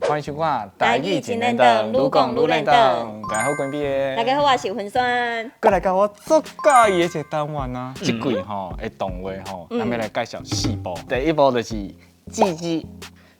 歡迎收看《台語真輪轉，愈講愈輪轉。大家好，關閉。大家好，我是雲萱。過來到我足佮意的一個單元啊！這季吼的動畫吼，咱欲來介紹四部。第一部就是唧唧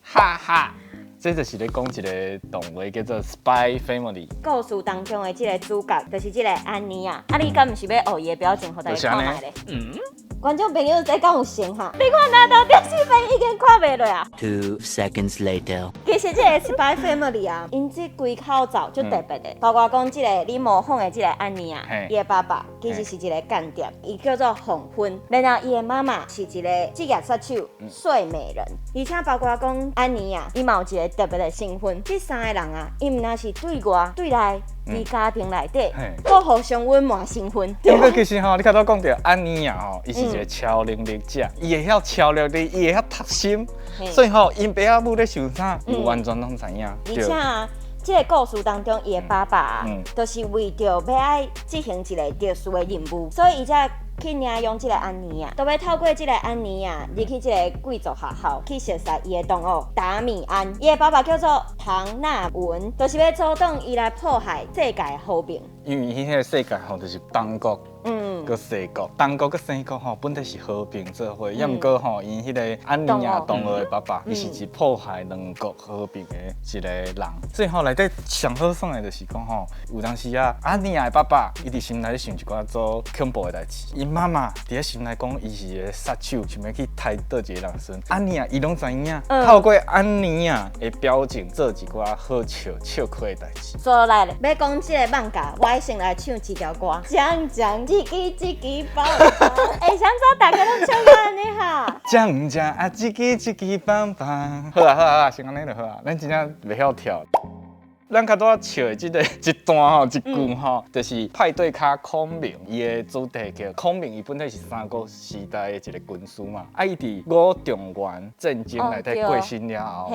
哈哈，這就是咧講一個動畫叫做《Spy Family》。故事當中的這個主角就是這個安妮亞。啊，你敢毋是欲學伊的表情，予大家看覓咧？嗯。觀眾朋友，這敢有成哈？你看拿到電視邊已經看袂落啊。 2 seconds later. 其實這個 Spy Family 啊，𪜶這規口罩足特別的，包括講這個你模仿的這個安妮亞，伊的爸爸其實是一個間諜，伊叫做馮芬，然後伊的媽媽是一個職業殺手睡美人，而且包括講安妮亞，伊嘛有一個特別的身份。這三个人啊，𪜶毋但是對外對內，佇家庭內底，閣互相隱瞞身份。不過其實吼，你較早講著安妮亞吼，伊是一個超能力者，伊會曉超能力，伊會曉讀心，所以吼，𪜶爸仔母咧想啥，伊完全攏知影。而且啊，這個故事當中，伊的爸爸啊，就是為著欲愛執行一個特殊的任務，所以伊才去領養這個安妮亞，都欲透過這個安妮亞入去這個貴族學校，去熟識伊的同學達米安。伊的爸爸叫做唐納文，就是欲阻擋伊來破壞世界和平。因為彼個世界吼，就是東國。閣西國，東國佮西國吼，本來是和平做伙，抑毋過吼，𪜶彼個安妮亞同學的爸爸，伊是一破壞兩國和平的一個人，所以吼內底上好耍的就是講吼，有當時啊，安妮亞的爸爸，伊佇心內咧想一寡足恐怖的代誌，𪜶媽媽佇咧心內講伊是一個殺手，想欲去刣佗一個人時陣，安妮亞伊攏知影，透過安妮亞的表情做一寡好笑笑詼的代誌。煞來咧，欲講這個艋舺，我愛先來唱這條歌，將將一支一支棒棒，欸，啥怎大家攏唱到按呢哈？將將啊，一支一支棒棒。好啊好啊好啊，先按呢就好啊。咱真正袂曉跳。咱較拄仔笑的這個一段吼，一句吼，就是派對咖孔明，伊的主題曲。孔明伊本身是三國時代的一個軍師嘛，啊，伊佇五重原戰爭內底過身了後，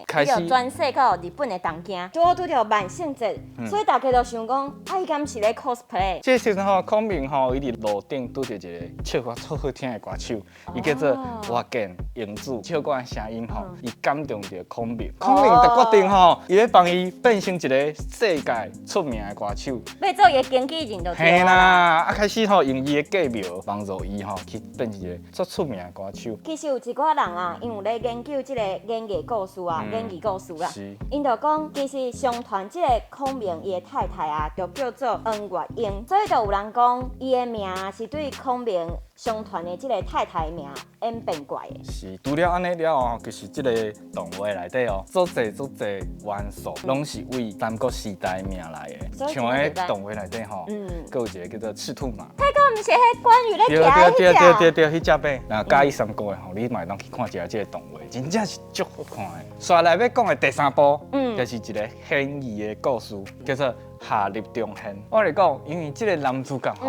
開始轉世到日本的東京，拄好拄著萬聖節，所以大家就想講，啊，伊敢是咧 cosplay？這時陣吼，孔明吼，伊佇路頂拄著一個唱歌足好聽的歌手，伊叫做洼見英子，唱歌的聲音吼，伊感動著孔明，孔明就決定吼，伊欲幫伊變成一個世界出名的歌手，欲做伊的經紀人就對嘿啦，啊開始吼用伊的計謀幫助伊吼去變成一個足出名的歌手。其實有一寡人啊，𪜶有咧研究這個演藝故事啊，演藝故事啊，𪜶就講其實相傳這個孔明伊的太太啊，就叫做王月英，所以就有人講伊的名是對孔明相傳的這個太太名演變過來的。是，除了按呢了後，其實這個動畫內底哦，足濟足濟元素，攏是為三國時代命來的。像彼動畫內底吼，閣有一個叫做赤兔馬。彼個毋是彼關羽咧騎彼隻？對對對對對，彼隻馬。若佮意三國的吼，你嘛會當去看一下這個動畫，真正是足好看的。煞來欲講的第三部，就是一個懸疑的故事，叫做《夏日重現》。我來講，因為這個男主角吼，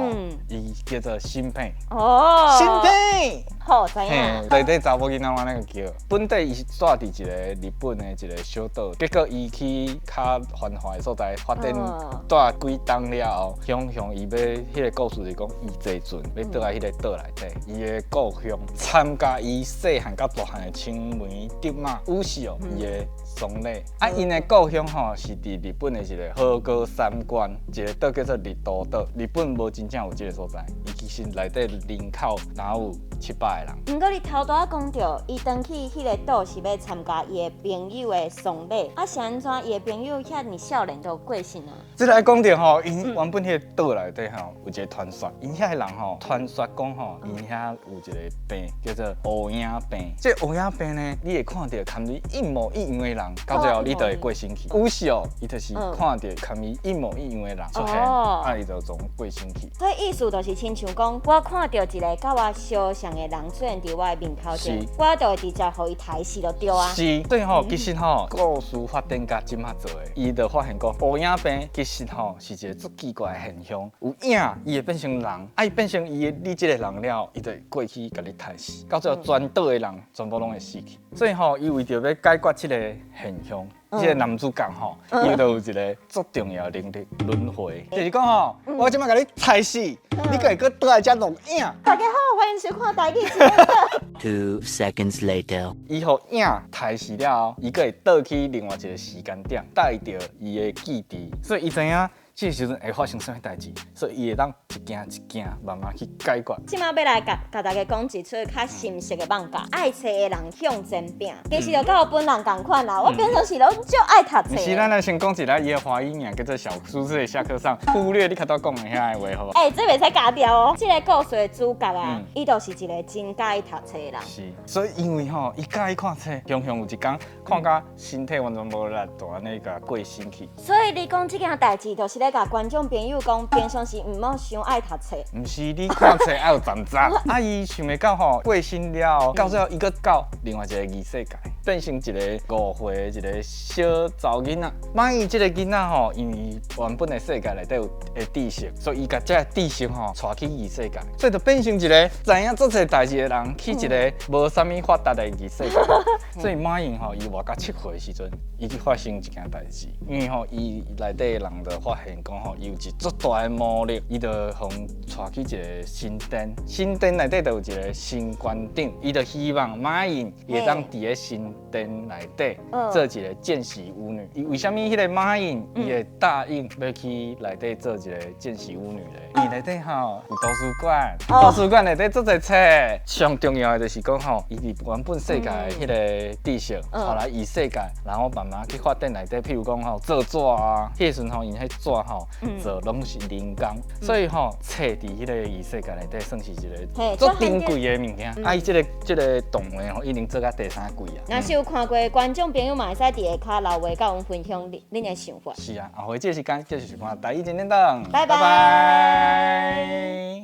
伊叫做新平。哦。新平。好，知影。內底查某囡仔我那個叫，本底伊是住佇一個日本的一個小島，結果伊去較繁華的所在發展，住幾冬了後，雄雄伊欲彼個故事是講，伊坐船欲倒來彼個島內底，伊的故鄉，參加伊細漢佮大漢的青梅竹馬，有時哦，伊的喪禮。啊，𪜶的故鄉吼是佇日本的一個和歌山縣，一個島叫做離島島。日本無真正有這個所在，伊其實內底人口若有700個人。毋過你頭拄仔講著，伊轉去彼個島是欲參加伊的朋友的喪禮，啊是按怎伊的朋友遐爾少年就過身啊？這來講著吼，𪜶原本彼個島內底吼有一個傳說，𪜶遐個人吼傳說講吼，𪜶遐有一個病叫做烏影病。這個烏影病呢，你會看著佮你一模一樣的人，到最後你就會過身去。有時哦，伊就是看著佮伊一模一樣的人出現，啊，伊就總過身去。所以意思就是親像講，我看著一個佮我相像的人出現佇我的面頭前，我就會直接予伊刣死就對啊。是，所以吼，其實吼，故事發展到這馬做的，伊就發現講烏影病其實吼是一個足奇怪的現象，有影伊會變成人，啊伊變成伊的你這個人了後，伊就會過去共你刣死，到最後全島的人全部攏會死去。所以吼，伊為著欲解決這個現象，這个男主角吼，伊就有一个足重要的能力，輪迴，就是講吼，我這擺共你刣死，你閣會閣倒來遮錄影。大家好，歡迎收看台語一點 2 seconds later. 伊予影刣死了後，伊閣會倒去另外一個時間點，帶著伊的記憶，所以伊知影這个時陣會發生啥物代誌，所以伊會當一件一件慢慢去解決。這馬欲來共共大家講一齣較深色的網咖，愛冊的人向前拚，其實就佮我本人仝款啦。我平常時攏足愛讀冊。毋是，咱來先講一下伊的華語名叫做小蘇軾下剋上，忽略你較拄講的遐个話，好無？欸，這袂使鉸掉哦。這个故事的主角啊，伊就是一个真佮意讀冊的人。是，所以因為吼，伊佮意看冊，常常有一工看甲身體完全無力，就按呢共過身去。所以你講這件代誌，就是咧共觀眾朋友講，平常時毋好傷愛讀冊。毋是，你看冊愛有站扎，啊，伊想袂到吼，過身了後，到最後伊閣到另外一個異世界，變成一個5歲一個小查某囡仔。萬一這個囡仔吼，因為原本的世界內底有的知識，所以伊共這个知識吼帶去異世界，所以就變成一個知影足濟代誌的人，去一個無啥物發達的異世界。所以馬英吼，伊活到7歲的時陣，伊去發生一件代誌，因為吼，伊內底的人就發現講吼，伊有一足大的魔力，伊就予𪜶帶去一個神殿，神殿內底就有一個神官長，伊就希望馬英會當佇咧神殿內底做一個見習巫女。伊為啥物彼个馬英伊會答應欲去內底做一個見習巫女咧？伊內底吼有圖書館，圖書館內底足濟冊。上重要的就是講吼，伊佇原本世界的彼个知識，帶來異世界，然後慢慢去發展內底，譬如講吼做紙啊，彼个時陣吼𪜶彼紙吼做攏是人工，所以吼冊佇彼个異世界內底算是一個足珍貴的物件。啊，伊這个動畫吼已經做到第三季啊。若是有看過的觀眾朋友嘛，會使佇下跤留話，佮阮分享恁的想法。是啊，後回這個時間繼續收看台語真練檔，拜拜。拜。